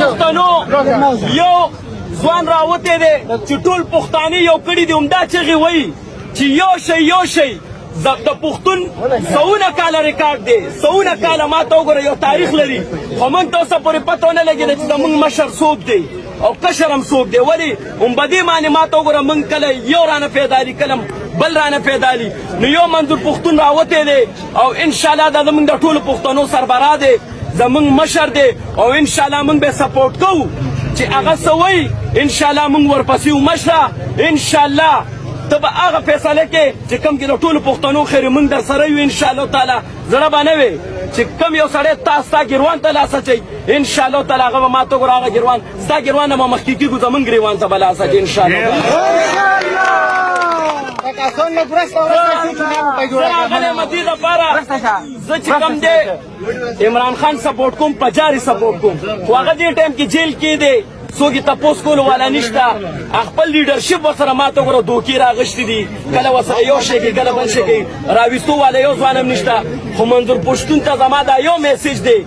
پښتنو یو ځوان راوتی دی چې ټول پښتانه یو کړي دي، همدا چغې وایي چې یو شی یو شی. د پښتون سونه کاله ریکارډ دی، سونه کاله، ما ته وګوره، یو تاریخ لري، خو موږ ته اوسه پورې پته ونه لګېده چې زموږ مشر څوک دی او کشر هم څوک دی. ولی هم په دې باندې، ما ته وګوره، موږ کله یو رانه پیدا کلم بل رانه پیدا. نو یو منظور پښتون راوتی دی او ان شاء الله دا زموږ د ټولو پښتنو سربراه دی، زموږ مشر دی او ان شاء الله موږ به سپورټ کوو چې هغه څه وایي، ان شاء الله موږ ورپسې. مشره، ان شاء الله ته به هغه فیصله کې چې کوم کې د ټولو پښتنو خیر، موږ در سره یو ان شاء الله تعالی. زړه به نه وي چې کوم یو سړی تا ستا ګریوان ته لاس اچوي، ان شاء الله تعالی هغه به، ما ته وګوره، هغه ګریوان ستا ګریوان نه به مخکې کېږو، زمونږ ګریوان ته به لاس اچوي ان شاء الله. زه راغلی یم دې دپاره، زه چې کوم دی عمران خان سپورټ کوم، په جاري سپورټ کوم، خو هغه دې ټایم کې جیل کې دی، څوک یې تپوس کولو والا نشته. خپل لیډرشپ ورسره، ما ته وګوره، دوکې راغشتي دي، کله ورسره یو شی کوي، کله بل شی کوي، راویستو والا یو ځوان هم نشته. خو منظور پښتون ته زما دا یو میسج دی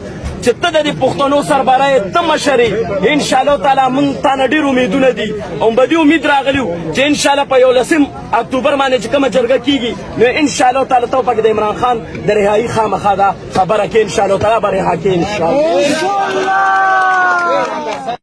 چې ته د دې پښتنو سربراه یې، ته مشر یې، ان شاء الله تعالی مونږ تا نه ډېر امیدونه دي او په دې امید راغلي یو چې ان شاء الله په 11 اکتوبر باندې چې کومه جرګه کېږي، نو ان شاء الله تعالی ته پکې د عمران خان د رهایی خامخا دا خبره کې ان شاء الله تعالی به رها کې ان شاء الله.